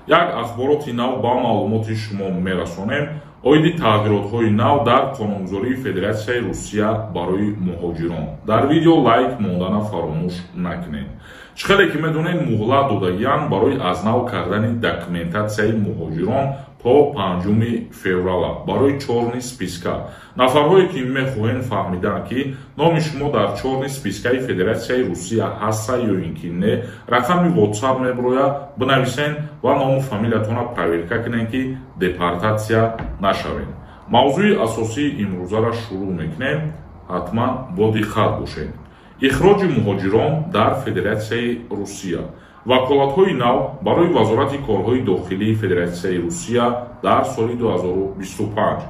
Як ахбороти нав ба маълумоти шумо мерасонем оиди тағйиротҳои нав дар қонунгузории Федератсияи Русия барои муҳоҷирон. Дар видео лайк мондана фаромӯш накунед. Чӣ хеле ки медонед, муҳлат додагиянд барои аз нав кардани документатсияи муҳоҷирон то 5 феврала барои чёрный списка. Нафарҳое ки мехоҳем фаҳмидан, ки номи шумо дар чёрный спискаи Федератсияи Русия ҳаста ё ин ки не, рақами WhatsApp меброяд, бинависен ва ному фамилиятонро проверка кунед, ки депортатсия нашавед. Мавзӯи асосии имрӯзаро шурӯъ мекунем, ҳатман бо диққат бошед. Ихроҷи муҳоҷирон дар Федератсияи Русия, ваколатҳои нав барои Вазорати корҳои дохилии Федератсияи Русия дар соли 2025.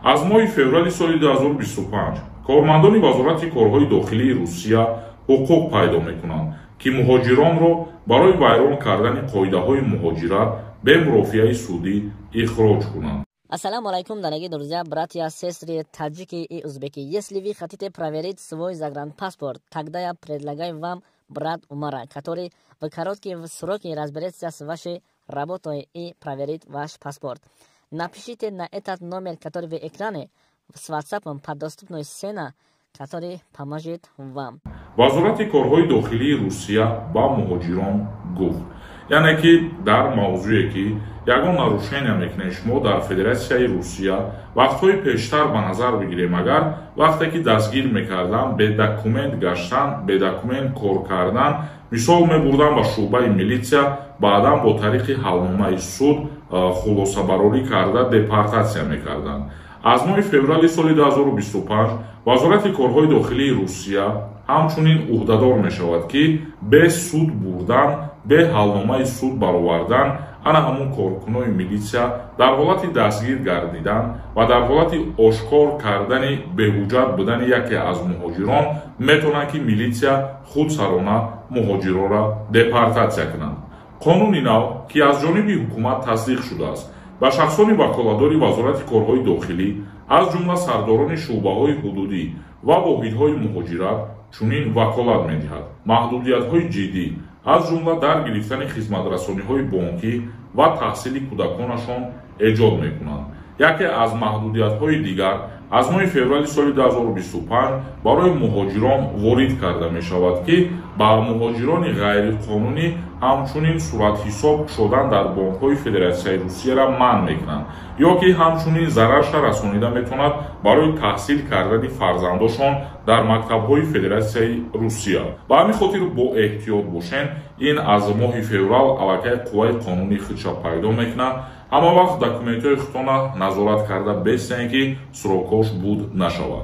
Аз моҳи феврали соли 2025 кормандони Вазорати корҳои дохилии Русия ҳуқуқ пайдо мекунанд, ки муҳоҷиронро барои вайрон кардани қоидаҳои муҳоҷират бе мурофиаи судӣ ихроҷ кунанд. Ассаламу алайкум, дорогие друзья, братья, сестры, таджики и узбеки. Если вы хотите проверить свой загранпаспорт, тогда я предлагаю вам брат Умара, который в короткие сроки разберется с вашей работой и проверит ваш паспорт. Напишите на этот номер, который в экране, с WhatsApp по доступной цене, который поможет вам. Вазорати корҳои дохилии Русия ба муҳоҷирон гуфт, яъне ки дар мавзӯе ки ягон нарушения мекунед шумо дар Федератсияи Русия, вақтҳои пештар ба назар бигирем, агар вақте ки дастгир мекардан, бе документ гаштан, бе документ кор кардан, мисол, мебурдан ба шӯъбаи милитсия, баъдан бо тариқи ҳалномаи суд хулосабарорӣ карда депортатсия мекарданд. Аз моҳи феврали соли 2025 Вазорати корҳои дохилии Русия ҳамчунин ӯҳдадор мешавад, ки бе суд бурдан, бе ҳалномаи суд баровардан, ана ҳамун коркунои милитсия дар ҳолати дастгир гардидан ва дар ҳолати ошкор кардани беҳуҷҷат будани яке аз муҳоҷирон метавонанд, ки милитсия худсарона муҳоҷиронро депортатсия кунанд. Қонуни нав, ки аз ҷониби ҳукумат тасдиқ шудааст, ба шахсони ваколатдори Вазорати корҳои дохилӣ, аз ҷумла сардорони шӯъбаҳои ҳудудӣ ва воҳидҳои муҳоҷират, чунин ваколат медиҳад: маҳдудиятҳои ҷиддӣ, аз ҷумла дар гирифтани хизматрасониҳои бонкӣ ва таҳсили кӯдаконашон эҷод мекунанд. Яке аз маҳдудиятҳои дигар аз моҳи феврали соли 2025 барои муҳоҷирон ворид карда мешавад, ки ба муҳоҷирони ғайриқонунӣ ҳамчунин суратҳисоб кушодан дар бонкҳои Федератсияи Русияро манъ мекунанд ё ки ҳамчунин зарарша расонида метавонад барои таҳсил кардани фарзандошон дар мактабҳои Федератсияи Русия. Ба ҳамин хотир бо эҳтиёт бошен. Ин аз моҳи феврал аллакай қувваи қонунии худша пайдо мекунад. Ҳама вақт документҳои худтона назорат карда бестен, ки срокош буд нашавад.